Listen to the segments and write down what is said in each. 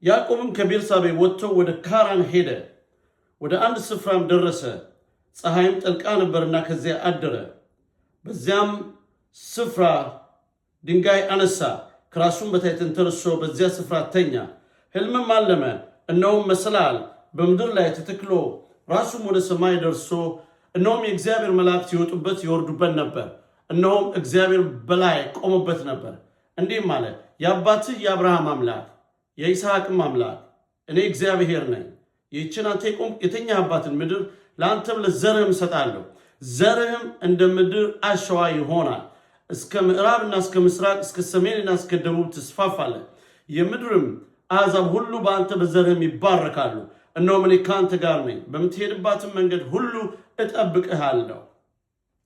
ያዕቆብም ከቤርሳቤ ወጥቶ ወደ ካራን ሄደ። ወደ አንድ ስፍራም ደረሰ። ፀሐይም ጠልቃ ነበርና ከዚያ አደረ። በዚያም ስፍራ ድንጋይ አነሳ፣ ከራሱም በታች ተንተርሶ በዚያ ስፍራ ተኛ። ሕልምም አለመ፣ እነሆም መሰላል በምድር ላይ ተተክሎ ራሱም ወደ ሰማይ ደርሶ፣ እነሆም የእግዚአብሔር መላእክት ይወጡበት ይወርዱበት ነበር። እነሆም እግዚአብሔር በላይ ቆሞበት ነበር። እንዲህም አለ፣ የአባትህ የአብርሃም አምላክ የይስሐቅም አምላክ እኔ እግዚአብሔር ነኝ። ይህችን አንተ የተኛህባትን ምድር ለአንተም ለዘርህም እሰጣለሁ። ዘርህም እንደ ምድር አሸዋ ይሆናል። እስከ ምዕራብና እስከ ምስራቅ፣ እስከ ሰሜንና እስከ ደቡብ ትስፋፋለህ። የምድርም አሕዛብ ሁሉ በአንተ በዘርህም ይባረካሉ። እነሆም እኔ ከአንተ ጋር ነኝ፣ በምትሄድባትም መንገድ ሁሉ እጠብቅሃለሁ፣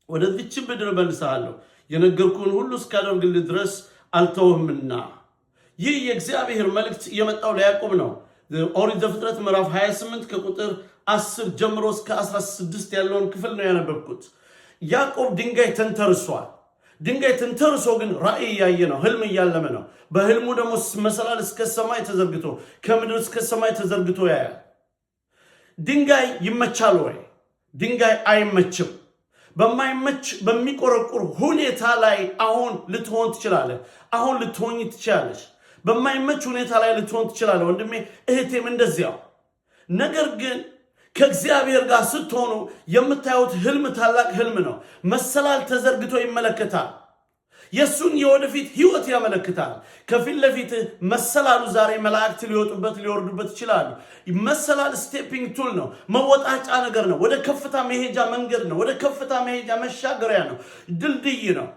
ወደዚችም ምድር እመልስሃለሁ፣ የነገርኩህን ሁሉ እስካደርግልህ ድረስ አልተውህምና። ይህ የእግዚአብሔር መልእክት የመጣው ለያዕቆብ ነው። ኦሪት ዘፍጥረት ምዕራፍ 28 ከቁጥር 10 ጀምሮ እስከ 16 ያለውን ክፍል ነው ያነበብኩት። ያዕቆብ ድንጋይ ተንተርሷል። ድንጋይ ተንተርሶ ግን ራእይ እያየ ነው፣ ህልም እያለመ ነው። በህልሙ ደግሞ መሰላል እስከ ሰማይ ተዘርግቶ፣ ከምድር እስከ ሰማይ ተዘርግቶ ያያል። ድንጋይ ይመቻል ወይ? ድንጋይ አይመችም። በማይመች በሚቆረቁር ሁኔታ ላይ አሁን ልትሆን ትችላለህ። አሁን ልትሆኝ ትችላለሽ። በማይመች ሁኔታ ላይ ልትሆን ትችላለህ ወንድሜ፣ እህቴም እንደዚያው። ነገር ግን ከእግዚአብሔር ጋር ስትሆኑ የምታዩት ህልም ታላቅ ህልም ነው። መሰላል ተዘርግቶ ይመለከታል። የእሱን የወደፊት ህይወት ያመለክታል። ከፊት ለፊት መሰላሉ ዛሬ መላእክት ሊወጡበት ሊወርዱበት ይችላሉ። መሰላል stepping tool ነው፣ መወጣጫ ነገር ነው። ወደ ከፍታ መሄጃ መንገድ ነው። ወደ ከፍታ መሄጃ መሻገሪያ ነው፣ ድልድይ ነው።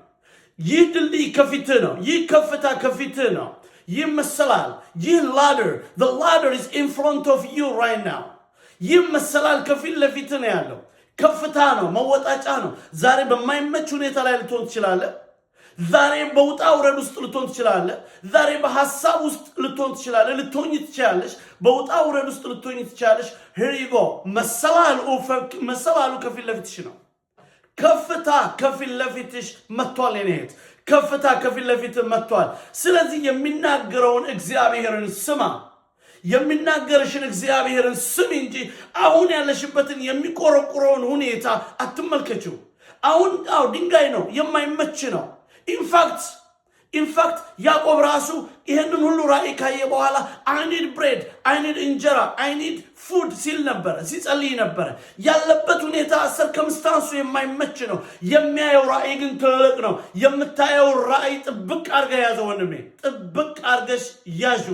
ይህ ድልድይ ከፊትህ ነው። ይህ ከፍታ ከፊትህ ነው። ይህ መሰላል፣ ይህ ladder, the ladder is in front of you right now። ይህ መሰላል ከፊት ለፊትህ ነው ያለው። ከፍታ ነው፣ መወጣጫ ነው። ዛሬ በማይመች ሁኔታ ላይ ልትሆን ትችላለህ። ዛሬ በውጣ ውረድ ውስጥ ልትሆን ትችላለህ። ዛሬ በሀሳብ ውስጥ ልትሆን ትችላለህ፣ ልትሆኝ ትችላለሽ። በውጣ ውረድ ውስጥ ልትሆኝ ትችላለሽ። Here you go። መሰላሉ ከፊት ለፊትሽ ነው። ከፍታ ከፊት ለፊትሽ መጥቷል። የኔ እህት፣ ከፍታ ከፊት ለፊት መጥቷል። ስለዚህ የሚናገረውን እግዚአብሔርን ስማ። የሚናገርሽን እግዚአብሔርን ስሚ እንጂ አሁን ያለሽበትን የሚቆረቁረውን ሁኔታ አትመልከችው። አሁን አዎ ድንጋይ ነው፣ የማይመች ነው። In fact ያዕቆብ ራሱ ይህንን ሁሉ ራእይ ካየ በኋላ "I need bread፣ I need እንጀራ፣ I need food" ሲል ነበረ፣ ሲጸልይ ነበረ። ያለበት ሁኔታ circumstance ኡ የማይመች ነው። የሚያየው ራእይ ግን ትልቅ ነው። የምታየው ራእይ ጥብቅ አድርገህ ያዘው ወንድሜ፣ ጥብቅ አድርገሽ ያዡ።